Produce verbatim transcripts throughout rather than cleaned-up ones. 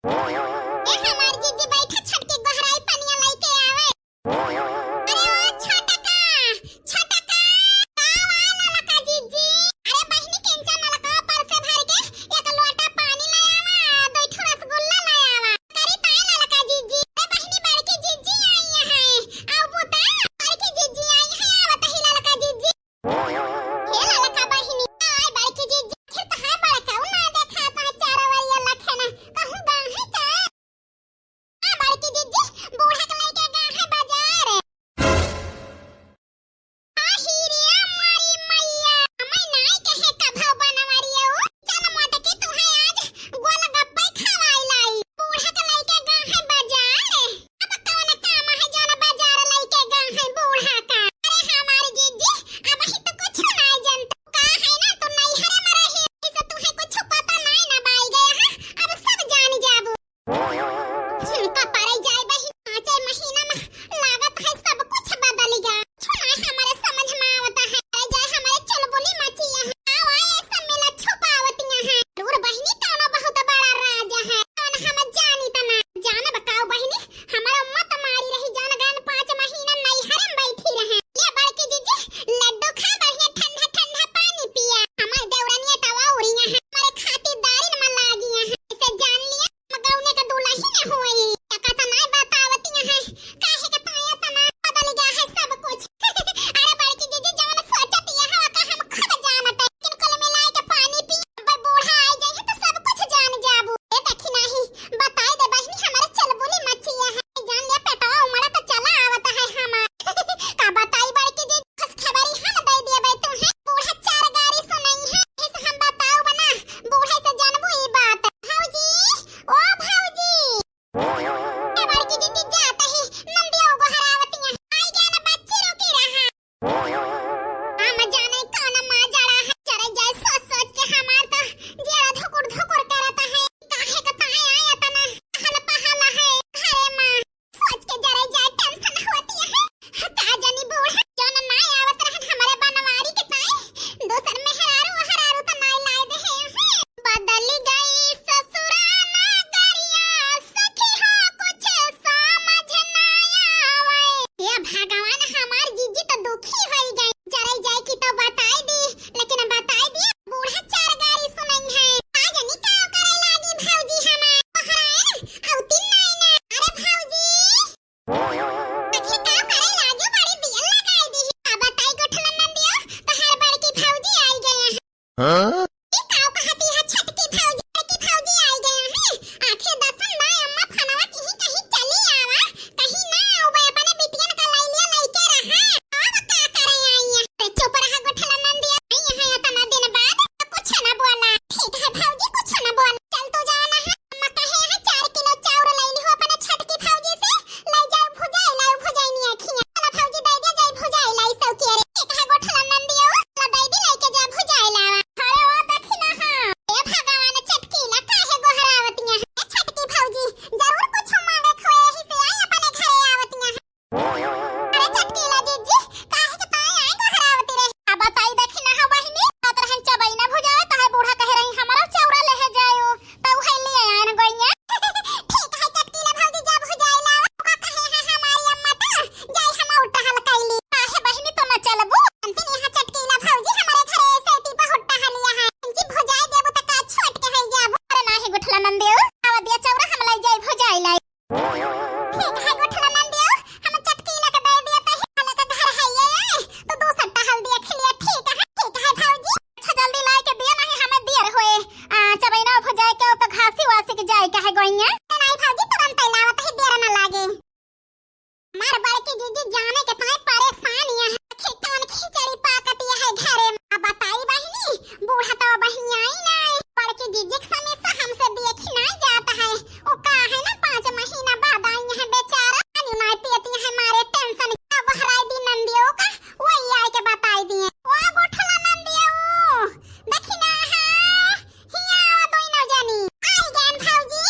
ए हमार जीजी बैठा, छटकी गोहराई पनिया लइके आवे। अरे ओ छोटका, छोटका, का आवा ललका जीजी? अरे बहिनी, किंचा नलका पर से भर के एक लोटा पानी ले आवा, दो ठो रसगुल्ला ले आवा। करी ताई ललका जीजी। अरे बहिनी, बड़की जीजी आई है, आउ बुता। बड़की जीजी आई है, आवत ही ललका जीजी। हे ललका बहिनी, आय बड़की जीजी, आखिर तोहार बड़का उ ना देखात है चारो ओरिया लखेना, कहूँ गा है का? आ बड़की जीजी, बूढ़ा के लइके गा है बाजार। आही रे मारी मैया, हमें नाई कहे कभो बनवरियो। चल मोटकी, तुहे आज गोलगप्पे खवाई लाई। बूढ़ा के लइके गा है बाजार। अब कौन काम है जौन बाजार लइके गा है बूढ़ा का? अरे हमार जीजी, अबही तो कुछ नाई जानत। का है ना, तू नैहरे में रही, इसे तुहे कुछ पता नाई ना बाई गया है, अब सब जान जाबू। हम्म, का पड़े जाए बहिन, पाँचे महीना में लागत है सब कुछ बदल गया। कुछ ना हमारे समझ में आवता है। अरे जाए हमारे चुलबुली मचिया है। आवा ऐसा मिला छुपावतिया है। दूर बहिनी कौनो बहुत बड़ा राज है। कौन हम जानी तना। जान बताओ बहिनी, हमारा मत मारी रही जान गन पाँच महीना नैहरे में बैठी रहे। ले बड़की जीजी, लड्डू खा, बढ़िया ठंडा ठंडा पानी पिया। हमारे देवरनिया तवा उड़िया है। हमारे खातिरदारी में लागिया है। इसे जान लिया। गौने का दुल्हन होई, एका तना बतावतिया है, काहे के ताया तना बदल गया है सब कुछ। अरे बड़की जीजी, जवन सोचतिया है, ओका हम खूब जानत है। लेकिन कुल मिलाए के पानी पी, अब बूढ़ा आ जाए तो सब कुछ जान जाबू। ए देखी नाही, बताई दे बहिनी, हमारे चुलबुली मचिया है। जान ले पेटवा उमड़ा तो चला आवत है हमार। का बताई बड़की जीजी, खुशखबरी हम दे दिए बे तू है। बूढ़ा चार गारी सुनाई है, इस हम बताओ बना, बूढ़ा से जानबू ई बात। भौजी, ओ भौजी। ए बड़की जीजी जात ही नंदिया गोहरावतिया। आई गया ना बच्ची रुकी रहा। हम जाने कौन माँ जड़ा है। चले जाए सोच सोच के हमार तो जियरा धुकुर धुकुर करता है। काहे का ताए आया तना हल पहला है घरे माँ। सोच के जरे जाए tension होती है। का जानी बूढ़ा जौन ना आवत रहन हमारे बनवारी के ताई, दोसर मेहरारू ओहरारू त नाई लाए दे है। बदल गई ससुरा नगरिया, सखी हो कुछ समझ ना आवे। हे भगवान, हमार जीजी तो दुखी होई गई। जरे जाए की तो बताई दी, लेकिन बताई दी बूढ़ा चार गारी सुनई है। का जानी का करे लागी भौजी हमार। ओहराए ना, अउती नाई ना। अरे भौजी, आखिर का करे लागी, बड़ी दिया लगाई दी। अब बताई गोठला नंदिया, तोहार बड़की भौजी आई गया है। हाँ? ई का कहती है छोटकी भौजी, बड़की भौजी आई गया है। आखिर दसन ना अम्मा फनवा कहीं कहीं चली आवा, कहीं ना आवे अपने बिटियन का लैलिया लइके रहा। अब का करे आई है? अरे चुप रहा गोठला नंदिया, आई है इतना दिन बाद, तो कुछ ना बोला। ठीक है भौजी, कुछ ना बोला। चल तू जाना है, अम्मा कहे है चार किलो चाउर लैली हो अपने छोटकी भौजी से, ले जाओ भुजाई, लाओ भुजाई नहीं आखियाँ। चला भौजी दे दे जाई भुजाई लाई सौ के रे। ठीक है गोठला नंदियो, ला दे दी लइके जा भुजाई लावा। अरे ओ दखिना हाँ। ए भगवान छोटकी ला काहे गोहरावतिया है? ए छोटकी भौजी, जरूर कुछ मांगे खोए ही से आई अपने घरे आवतिया है। अरे चटकीला जीजी, काहे के ताई आई गोहरावती रही? अब बताई देखी ना हो बहिनी, कहत रहन चबई ना भुजाए, तहार बूढ़ा कहे रही हमारा चौरा लेहे जायो, त उहे लिए आन गोइया। ठीक है चटकीला भौजी, जा भुजाए लावा, का कहे है हमारी अम्मा त, जाई हम उठा हल कैली। काहे बहिनी तू ना चलबू? अंतिम यहाँ चटकीला भौजी हमारे घरे सेती बहुत टहलिया है, जी भुजाए देबू त का छोट के है जाबू? अरे नाही गुठला नंदेव, आवा दिया चौरा हम लाई जाई भुजाए लाई। ठीक है गोठला नंदियो, हम चटकीला के दे दिया तही, हले के घर है ये, तो दो सट्टा हल्दी खिलिया, ठीक है, ठीक है भौजी। अच्छा जल्दी लाई के दिया, नहीं हमें देर होए, आ, चबैना भुजाए के तो घासी वासी के जाए के है गोइया। नहीं भौजी, तुरंत ही लावत ही, देर ना लागे। मार बड़की जीजी जाने के ताई परेशान यहाँ, आखिर कौन खिचड़ी पाकत यहाँ घरे में। अब बताई बहिनी, बूढ़ा तो बहियाई नहीं, बड़की जीजी के समीसा हमसे देखी नहीं जाता है। ओ का है ना, पाँच महीना बाद आई है बेचारा, पानी माय पियती है, मारे tension का बहराई दी नंदियो का, वही आए के बताई दिए। ओ गोठला नंदियो, देखी ना है, हिया आवा दोनों जनी। आई गए भौजी।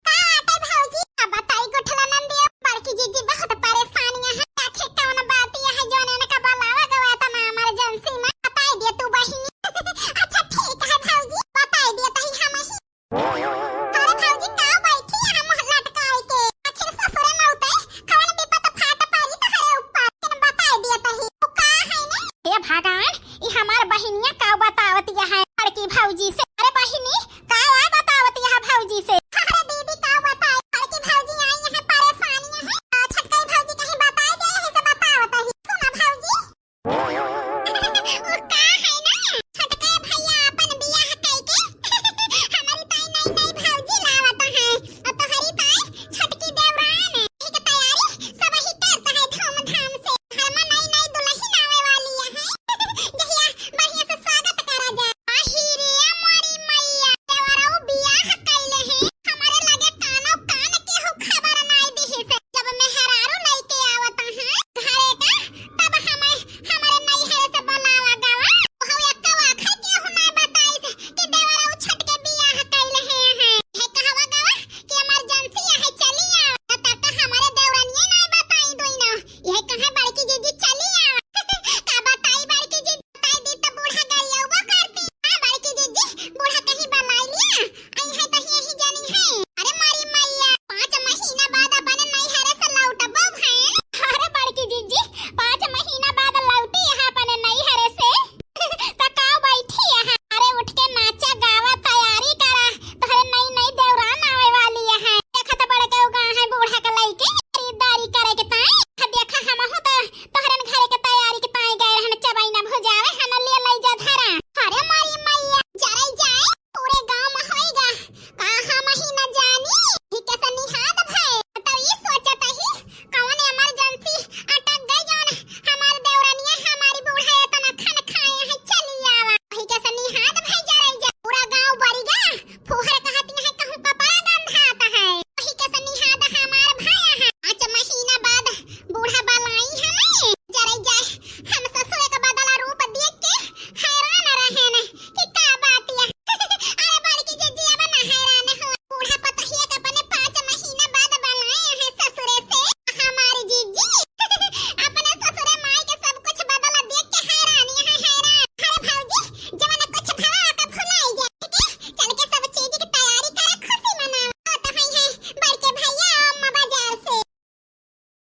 का आटे भौजी, अब बताई गोठला नंदियो, बड़की जीजी बहुत परेशान यहाँ, आखिर कौन बात यहाँ है, जोने उनका बुलावा गवा था ना emergency में, बताई दिए तू बहिनी। अच्छा